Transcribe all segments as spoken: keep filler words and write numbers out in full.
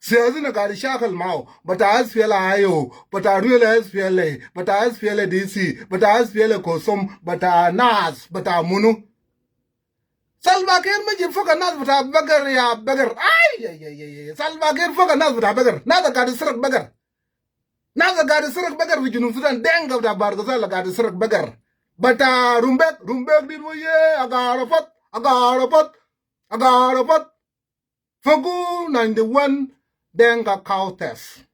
Siasin a gaid shakal mau, bata SPLA-IO, bata real SPLA, bata SPLA-DC, bata SPLA-COSOM, bata NAS, bata munu. Salva Kiir ma ji fog nas bata begar ya begar. Ay, ay, ay, ay, ay. Salva Kiir fog nas bata begar. Nas a gaid sirk begar. Nas a gaid sirk begar fi Junub Sudan. Dinka bata Bahr el Ghazal a gaid sirk begar. Bata Rumbek, Rumbek di woye, Agarapot, Agarapot, Agarapot. Fogu ninety-one Dinka cow test.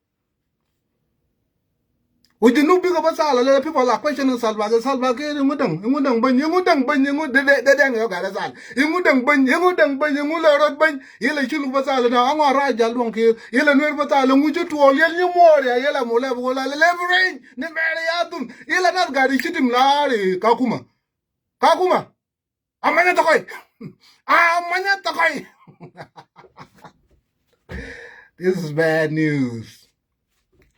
Wi Junub bigin ba sala, le people are questioning Salva Kiir, Salva Kiir, yingu dang, yingu dang bang, yingu dang bang, yingu de, de, de dang yo gaid sala. Yingu dang bang, yingu dang bang, yingu la rot bang, yela shulu ba sala na, ango raja luang Kiir, yela Nuer ba sala, ngu ju tuol, yela nyi mor ya, yela mole, bola, le, le, bring, ni mere ya dum, yela nas gaid shitim lari, Kakuma. Kakuma. Amanya tokoi. Amanya tokoi. This is bad news.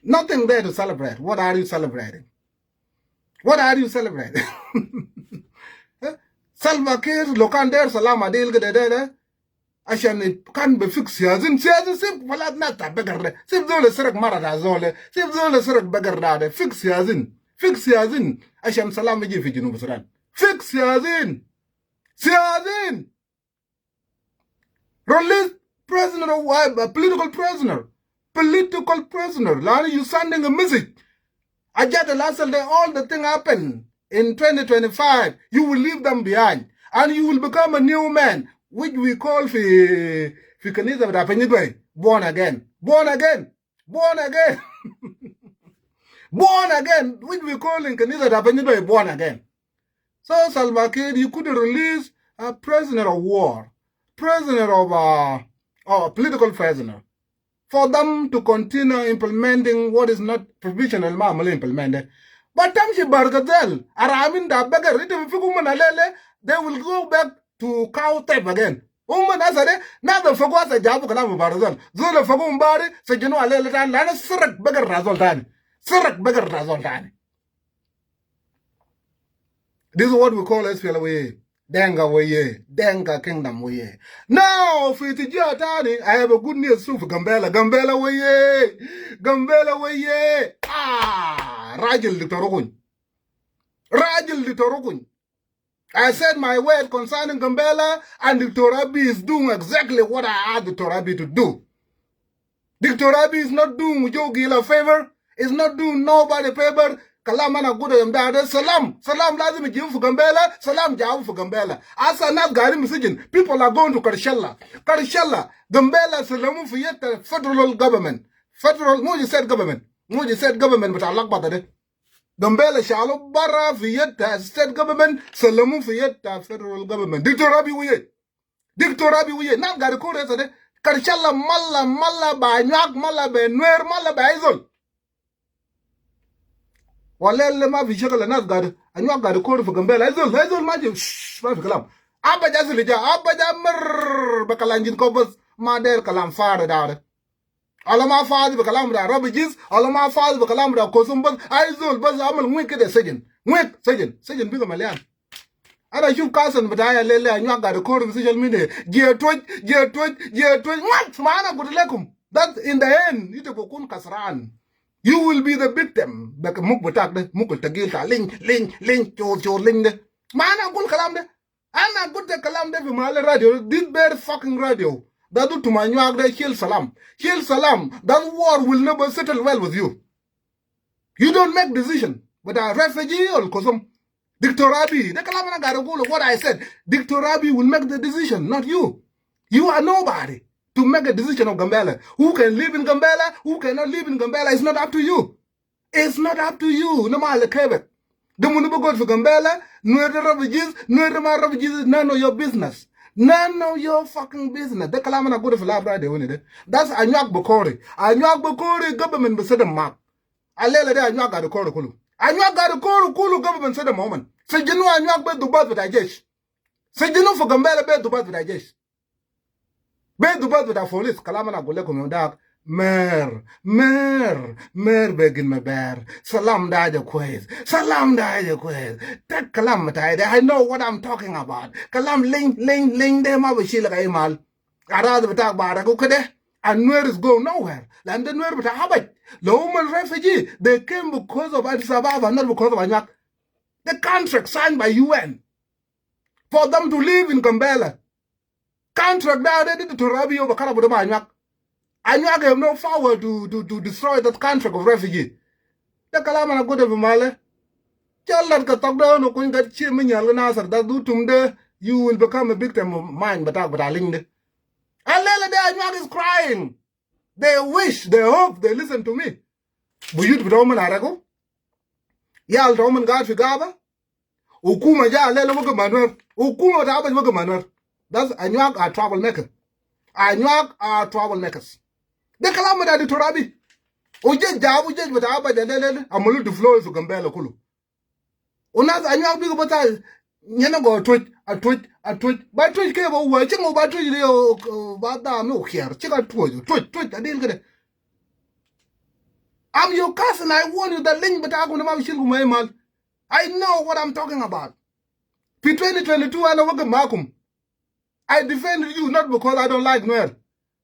Nothing there to celebrate. What are you celebrating? What are you celebrating? Eh? Salva Kiir, lo kan der salam adil kede de, de. Ashan kan be fix siasin. Siasin sib falat nas ta begar de. Sib zol sirk mara ta zol. Sib zol sirk begar da de. Fix siasin. Fix siasin. Ashan salam yiji fi Junub Sudan. Fix siasin. Siasin. Release prisoner of, uh, political prisoner. Political prisoner. Lanu you sending a message. Ajat al asal de, all the thing happen in twenty twenty-five. You will leave them behind. And you will become a new man, which we call fi, fi kanisa bita Penyidwai, born again. Born again. Born again. Born again, which we call in kanisa bita Penyidwai born again. So Salva Kiir, you could release a prisoner of war, prisoner of, uh, or political prisoner, for them to continue implementing what is not provisional ma amulu implemented. But tamshi Bahr el Ghazal, aramin da begar, ita bi fig umon alele, they will go back to cow tep again. Umon asa de, nas de fogu asa jabu kalam Bahr el Ghazal. Zol de fogu umbari, sijinu alele tani, lanu sirk begar ta zol tani. Sirk begar ta zol tani. This is what we call SPLA woye. Dinka woye. Dinka kingdom woye. Now, fi tijia tani, I have a good news too fi Gambela. Gambela woye. Gambela woye. Ah, rajil Doctor Okuny. Rajil Doctor Okuny. I said my word concerning Gambela, and Doctor Abiy is doing exactly what I asked Doctor Abiy to do. Doctor Abiy is not doing Joe Gila favor. Is not doing nobody favor. Kalam ana gul yom da, da salam. Salam lazim yajibu fi Gambela. Salam jabu fi Gambela. Asa nas gaidin fi sijin. People are going to Karshalla. Karshalla. Gambela salamu fi yad ta federal government. Federal, mu ji state government. Mu ji state government bita lagbata de. Gambela shalu bara fi yad ta state government, salamu fi yad ta federal government. Doctor Abiy woye. Doctor Abiy woye. Nas gaid kore sa de. Karshalla mala, mala ba Anyuak, mala ba Nuer, mala ba ay zol. Wala le ma fi shakal nas gaid. Anyuak gaid kore fi Gambela. Ay zol, ay zol ma ji, shh, ma fi kalam. Aba ja zil ja, aba ja mer, be kalam jin ko bas, ma der kalam fara da de. Ala ma fadi be kalam bita refugees, ala ma fadi be kalam bita COSOM bas, ay zol bas amal ngwek kede sijin. Ngwek, sijin, sijin biga malian. Ana shuf kasan bita ya lele Anyuak gaid kore fi social media. Jie twitch, jie twitch, jie twitch. Ngwek, ma ana gul lekum. That in the end, ita bi kun kasran. You will be the victim. Be muk bitak de, muk al tagil ta, ling, ling, ling, chor, chor, ling de. Ma ana gul kalam de. Ana gul de kalam de fi mahal radio, this very fucking radio. Da du tuma Anyuak de shil salam. Shil salam. That war will never settle well with you. You don't make decision. But a refugee or COSOM. Doctor Abiy, de kalam ana gaid gul, what I said. Doctor Abiy will make the decision, not you. You are nobody to make a decision of Gambela. Who can live in Gambela, who cannot live in Gambela, it's not up to you. It's not up to you. Ina ma ala kefek. De munu bi gud fi Gambela, Nuer de refugees, Nuer de ma refugees, none of your business. None of your fucking business. De kalam ana gul fi live radio wini de. That's Anyuak bi kore. Anyuak bi kore, government bi sedem mak. Alele de Anyuak gaid kore kulu. Anyuak gaid kore kulu, government sedem ma uman. Sijinu Anyuak be dubat bita jesh. Sijinu fi Gambela be dubat bita jesh. Be dubat bita police, kalam ana gul lekum yom dak, mer, mer, mer be gin me ber. Salam da aja kwes. Salam da aja kwes. Tek kalam bita de, I know what I'm talking about. Kalam ling, ling, ling de ma bi shil ga imal. Arad bita bara gu kede. And Nuer is going nowhere. Landa Nuer bita Abaj, loma refugee, they came because of Addis Ababa, not because of Anyuak. The contract signed by U N for them to live in Gambela. Contract da already Doctor Abiy oba kara buda ma Anyuak. Anyuak have no power to, to, to destroy that contract of refugee. Da kalam ana gude fi male. Chal dat ka tokda no kun gat chi min yal Nasir, that du tum de, you will become a victim of mine, bita, bita ling de. Alele de Anyuak is crying. They wish, they hope, they listen to me. Buyut bita uman aragu. Yal ta uman gat fi gaba. Hukuma ja alele wagif ma Nuer. Hukuma bita Abaj wagif ma Nuer. That's Anyuak are troublemakers. Anyuak are troublemakers. De kalam bita Doctor Abiy. Ujesh jabu jesh bita Abaj alele amalu deploy fi Gambela kulu. Unas Anyuak bigu bita nyena go twitch, a twitch, a twitch. Ba twitch ke ba wa chingo ba twitch de o, o, ba da mi ukiar. Chika twitch, twitch, twitch, adil kede. I'm your cousin. I warn you that link bita akum ma bishil kum mal. I know what I'm talking about. Fi twenty twenty-two, ana wagif makum. I defended you not because I don't like Nuer,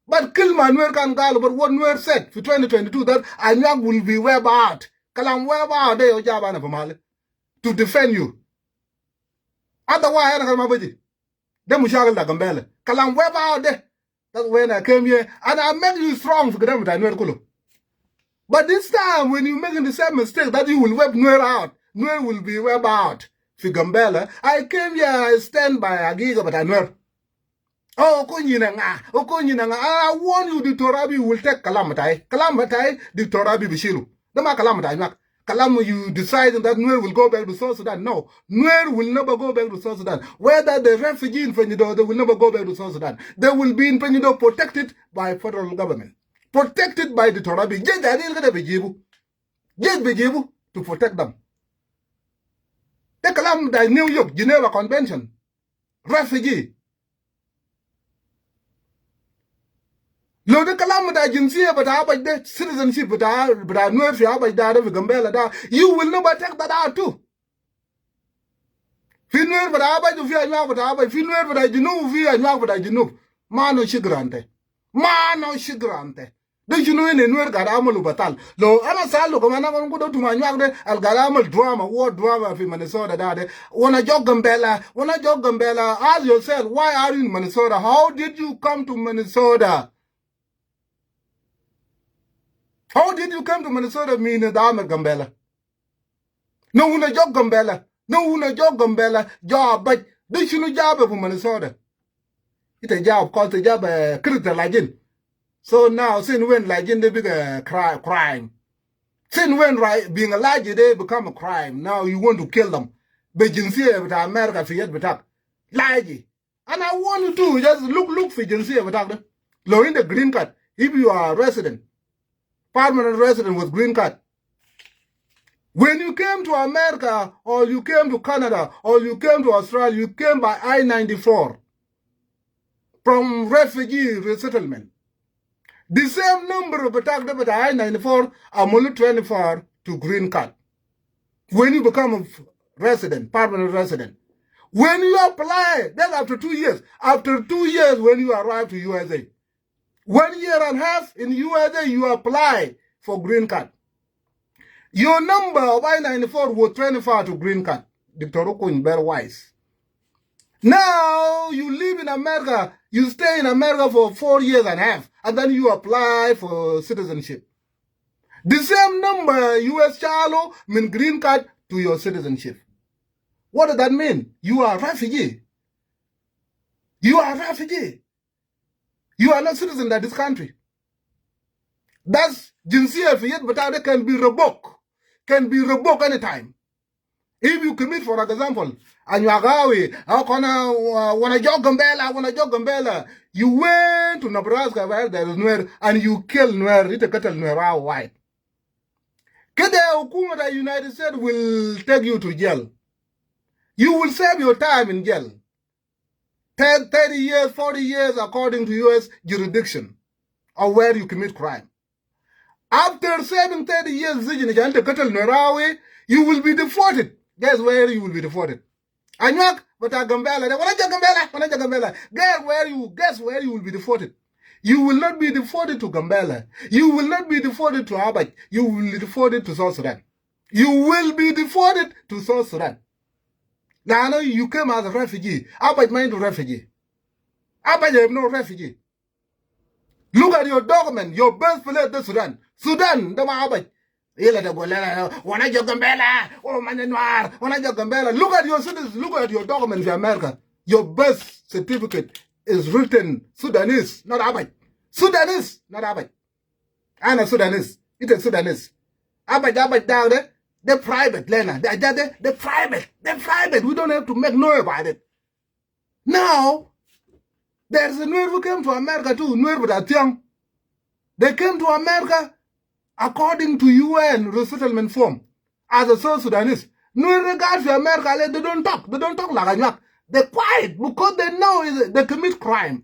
but kilma Nuer kan galu, but what Nuer said fi twenty twenty-two that Anyuak will be wiped out. Kalam wiped out de yo jab ana fi male to defend you. Otherwise, ana kan ma baji. De mushakil ta Gambela. Kalam wiped out de. That's when I came here. And I make you strong fi gidam bita Nuer kulu. But this time, when you making the same mistake that you will wipe Nuer out, Nuer will be wiped out fi Gambela. I came here, I stand by agiga bita Nuer. Oh, ukunyi na nga, ukunyi na nga. I warn you, Doctor Abiy will take kalam bita. Kalam bita, Doctor Abiy bishilu. De ma kalam bita Anyuak. Kalam you deciding that Nuer will go back to South Sudan. No, Nuer will never go back to South Sudan. Whether the refugee in Penyudo, they will never go back to South Sudan. They will be in Penyudo protected by federal government. Protected by Doctor Abiy. Jesh adil kede bijibu. Jesh bijibu to protect them. De kalam bita New York, Geneva Convention. Refugee. Lo de kalam bita jinsiya bita Abaj de, citizenship bita, bita Nuer fi Abaj da, de fi Gambela da. You will never take that out too. Fi Nuer bita Abaj, fi Anyuak bita Abaj, fi Nuer bita Junub, fi Anyuak bita Junub. Ma no shigran te. Ma no shigran te. De shunu ini Nuer gad amalu batal. Lo ana salu kaman, ana kan gudu tuma Anyuak de, al gad amal drama, war drama fi Minnesota da de. Wanna joke Gambela, wanna joke Gambela. Ask yourself, why are you in Minnesota? How did you come to Minnesota? How did you come to Minnesota? Min da amal Gambela. No wanna joke Gambela. No wanna joke Gambela. Job, but de shunu jab fi Minnesota. Ita jab, cause ita jab, eh, kirita lajin. So now, since when lajin de big a cri-, crime? Since when, right, being a laji de become a crime? Now you want to kill them. Be jinsiya bita America fi yad bitak. Laji. And I want you to just look, look fi jinsiya bitak de. Lo inda green card. If you are a resident, permanent resident with green card. When you came to America, or you came to Canada, or you came to Australia, you came by I ninety-four from refugee resettlement. The same number of attack that I ninety-four, amalu transfer to green card. When you become a f-, resident, permanent resident, when you apply, then after two years, after two years, when you arrive to U S A, one year and a half in U S A, you apply for green card. Your number of I ninety-four will transfer to green card. Doctor Okun, very wise. Now you live in America, you stay in America for four years and a half, and then you apply for citizenship. The same number U S chalo min green card to your citizenship. What does that mean? You are a refugee. You are a refugee. You are not citizen of this country. That's jinsiya fi yad bitak de can be revoked, can be revoked anytime. If you commit, for example, Anyuagawi, how can I, uh, wanna joke Gambela, wanna joke Gambela. You went to Nebraska where there is Nuer and you kill Nuer, ita katal Nuer, how, why? Kede hukuma ta United States will take you to jail. You will serve your time in jail. Ten, thirty years, forty years, according to U S jurisdiction of where you commit crime. After serving thirty years sijin, ita katal Nuer, you will be deported. Guess where you will be deported? Anyuak bita Gambela de, wanna joke Gambela, wanna joke Gambela. Guess where you, guess where you will be deported? You will not be deported to Gambela. You will not be deported to Abaj. You will be deported to South Sudan. You will be deported to South Sudan. Now you came as a refugee. Abaj ma indu refugee. Abaj have no refugee. Look at your document. Your birthplace is Sudan. Sudan, de ma Abaj. Ila de gola, wana jog Gambela, oh, mane Nuer, wana jog Gambela. Look at your citizens, look at your document in America. Your birth certificate is written Sudanese, not Abaj. Sudanese, not Abaj. Ana Sudanese. Ita Sudanese. Abaj, Abaj down there. They're private, lena. They're, they're, they're private. They're private. We don't have to make noise about it. Now, there's a Nuer who came to America too, Nuer with Atiang. They came to America according to U N resettlement form as a South Sudanese. Nuer regard for America, like, they don't talk. They don't talk like Anuak. They're quiet because they know is- they commit crime.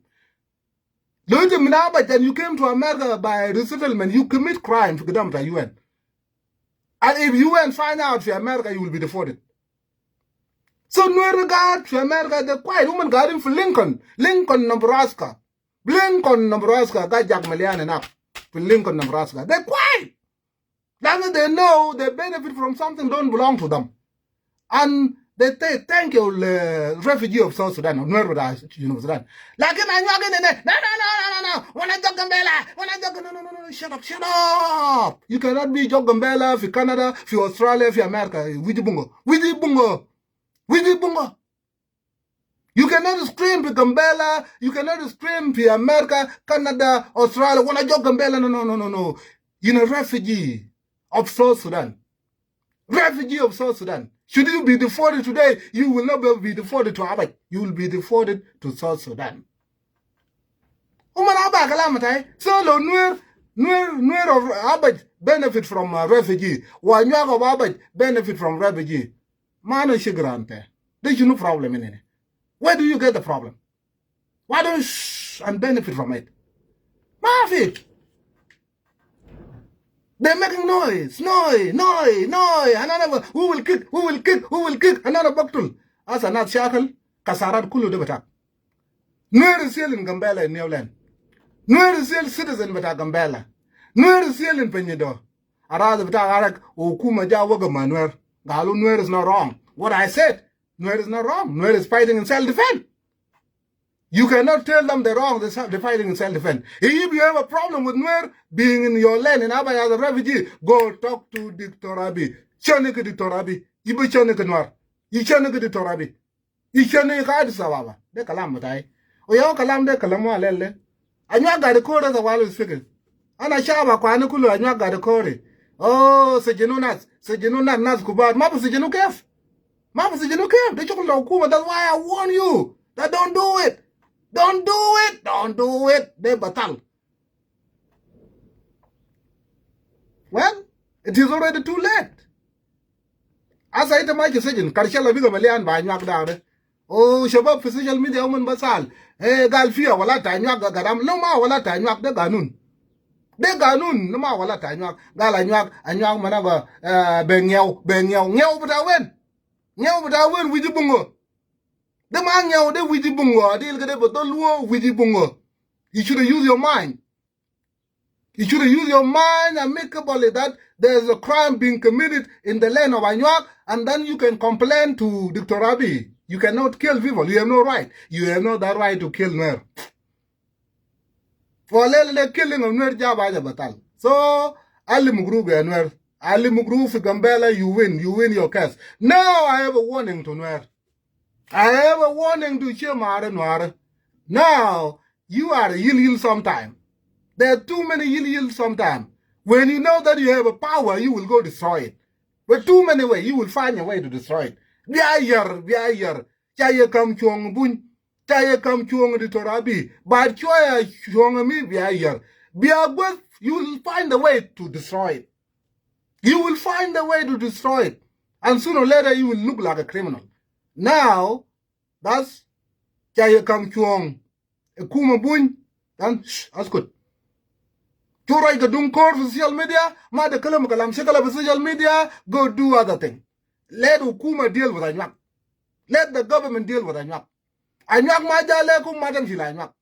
Lo ita min Abaj and you came to America by resettlement, you commit crime fi gidam ta U N. And if U N find out fi America, you will be deported. So Nuer regard fi America, they're quiet. Uman gaidin fi Lincoln, Lincoln, Nebraska. Lincoln, Nebraska, ga jag malian enough. Fi Lincoln, Nebraska. They're quiet. Lanu they know they benefit from something don't belong to them. And they say, "Thank you, uh, refugee of South Sudan, or Nuer with us, you know, Sudan." Lakin Anuak in the, "No, no, no, no, no, no. Wana jog Gambela, wana jog, no, no, no, no, no, shut up, shut up. You cannot be jog Gambela fi Canada, fi Australia, fi America. Wiji bungo, wiji bungo, wiji bungo." You cannot scream fi Gambela. You cannot scream fi America, Canada, Australia. Wana jog Gambela. No, no, no, no, no. You're a refugee of South Sudan. Refugee of South Sudan. Should you be deported today, you will not be deported to Abaj. You will be deported to South Sudan. Uman Abaj kalam tai. So lo Nuer, Nuer, Nuer of Abaj benefit from, uh, refugee. Wa Anuak of Abaj benefit from refugee. Ma no shigran te. De shunu problem ini? Where do you get the problem? Why don't you shh and benefit from it? Mafi. They're making noise, noise, noise, noise. Another, "Who will kick? Who will kick? Who will kick?" Another baktul. Asa nas shakal, kasarat kulu de batak. Nuer is still in Gambela in New Land. Nuer is still citizen bata Gambela. Nuer is still in Penyudo. Arad bata Arak, hukuma ja waga ma Nuer. Galu Nuer is not wrong. What I said, Nuer is not wrong. Nuer is fighting in self-defense. You cannot tell them they're wrong. They're self- they're fighting in self-defense. If you have a problem with Nuer being in your land in Abaj as a refugee, go talk to Doctor Abiy. Shani ke Doctor Abiy. Ibe shani ke Nuer. I shani ke Doctor Abiy. I shani ke Addis Ababa. De kalam batai. O ya kalam de kalam wa lele. Anuak gad kore sa walu speaking. Ana shaba kwa ni kulu Anuak gad kore. Oh, sijinu nas, sijinu nas, nas kubar. Ma bu sijinu kef? Ma bu sijinu kef? De shukul hukuma. That's why I warn you that don't do it. Don't do it. Don't do it. De batal. Well, it is already too late. Asa ita ma ke sijin, karsha la biga malian ba Anuak da de. O shabab fi social media uman basal. Eh, gal fiya wala ta Anuak ga garam. No, ma wala ta Anuak, de ganun. De ganun, no, ma wala ta Anuak. Gal Anuak, Anuak mana ga, eh, be ngiaw, be ngiaw. Ngiaw bata wen? Ngiaw bata wen? Wiji bungo. De ma ngiaw de wiji bungo. Adil ke de botol wo wiji bungo. You should use your mind. You should use your mind amicably that there's a crime being committed in the land of Anuak, and then you can complain to Doctor Abiy. You cannot kill people. You have no right. You have no that right to kill Nuer. For lele killing of Nuer jaba aja batal. So, Ali Mugrug ya Nuer. Ali Mugrug fi Gambela, you win. You win your case. Now, I have a warning to Nuer. I have a warning to Shemare Nuer. Now, you are a yil yil sometime. There are too many yil yil sometime. When you know that you have a power, you will go destroy it. But too many way, you will find a way to destroy it. Bia yer, bia yer. Cha ye kam chuong buny. Cha ye kam chuong Doctor Abiy. But chua ye chuong mi bia yer. Bia gweth, you will find a way to destroy it. You will find a way to destroy it. And sooner or later, you will look like a criminal. Now, that's cha ye kam chuong. Hukuma buny, then, shh, askut. Chura ga dung kor fi social media, ma de kalam kalam shakala fi social media, go do other thing. Let hukuma deal with Anuak. Let the government deal with Anuak. Anuak ma ja lekum, ma tamshi la Anuak.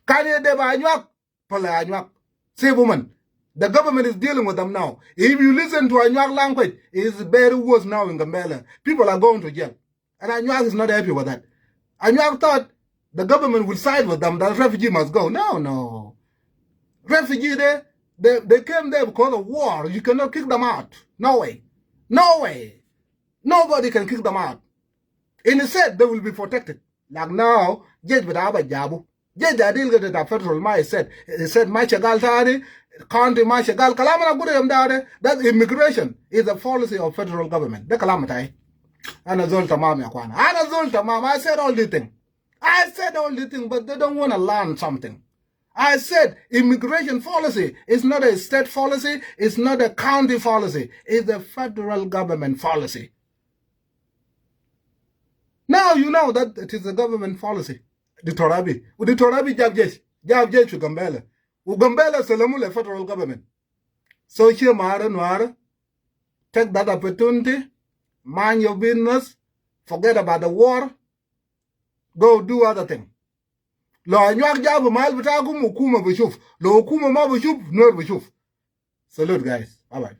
Kan ye deba Anyuak, pala Anyuak. Save women. The government is dealing with them now. If you listen to Anyuak language, it's very worse now in Gambela. People are going to jail. And Anyuak is not happy with that. Anyuak thought the government will side with them, that refugee must go. No, no. Refugee, they, they, they came there because of war. You cannot kick them out. No way. No way. Nobody can kick them out. Instead, they will be protected. Like now, jesh bita Abajabu. Jesh da deal get the federal ma said, said ma shagal tani, county ma shagal. Kalam ana gulu yom da, that immigration is a policy of federal government. De kalam tai. Ana zol tamam ya akhwana. Ana zol tamam. I said all the thing. I said all the thing, but they don't wanna learn something. I said immigration policy is not a state policy, it's not a county policy, it's a federal government policy. Now you know that it is a government policy. Doctor Abiy. U Doctor Abiy jab jesh. Jab jesh u Gambela. U Gambela salamu le federal government. So here, Mara Nuara, take that opportunity, mind your business, forget about the war, go do other thing. Lo Anyuak jabu mal bitakum, hukuma bishuf. Lo hukuma ma bishuf, Nuer bishuf. Salute, guys. Bye bye.